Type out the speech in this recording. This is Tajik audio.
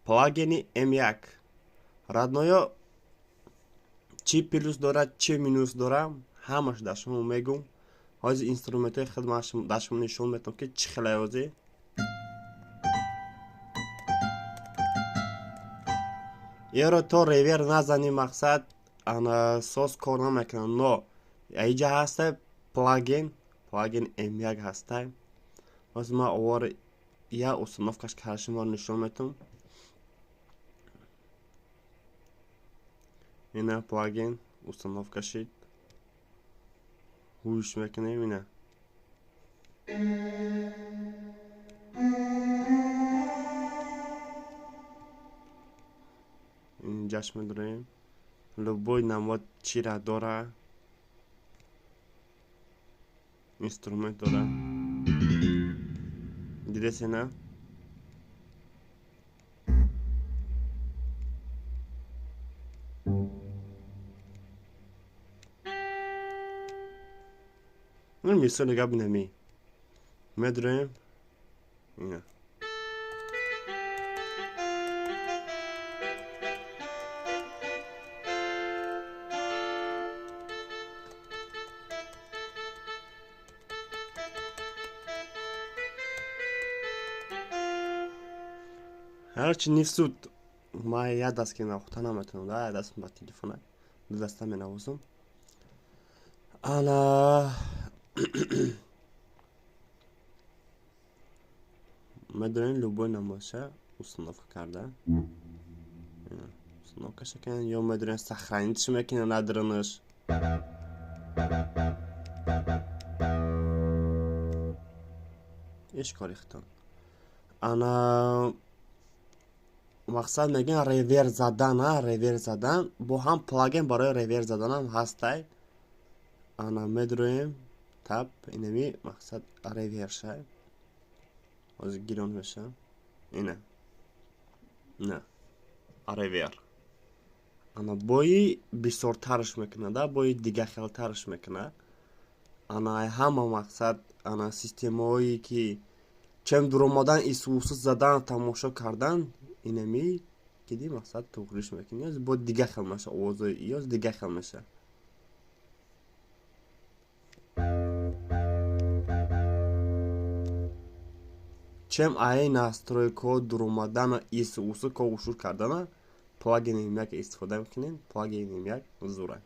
Плагини М1. Родноё, чӣ плюс дорад, чӣ минус дорад, ҳамаш дар шумо мегӯм. Ҳозир инструментҳои худ ман дар шумо нишон метавам, ки чӣ хелай ҳозир. Еро то ревер назани, мақсад, ана соз кор намекунад, но иҷа ҳаста плагин, плагин М1 ҳаста. Ҳозир ман овор я установкаш карда шуморо нишон метавам. Ина плагин установка шид. Гӯш мекунем ина. Инҷаш медорем. Любой намод чира дора. Инструмент дора. Дидесена? Мисоли гап инами. Медорем. Ина. Ҳарчи нифсуд, ман як даст ки навохта наметавонам, да, як дастам ба телефона, ду даста менавозам. Ана медонем, любой намоша установка карда. Установкаша кунем ё медонем, сохранитьш мекунем надранаш. Иш кори худтон. Ана мақсад мегӯям ревер задан, ревер задан бо ҳам плагин барои ревер заданам ҳастай. Ана медроем, таб инами мақсад ревершай. Ҳозир гирон меша. Ина. На. Ревер. Ана бои бисёртарш мекунад, да, бои дига хелтарш мекунад. Ана ҳама мақсад, ана системаҳое ки чем дуромадан исусу задан тамошо кардан, инами киди мақсад туғриш мекунӣ, бо дига хел меша овозои ёз дига хел меша. Чем аи настройкаҳо дуромадану ису усу ко ушур кардана, плагини М1 истифода мекунем, плагини М1 зура.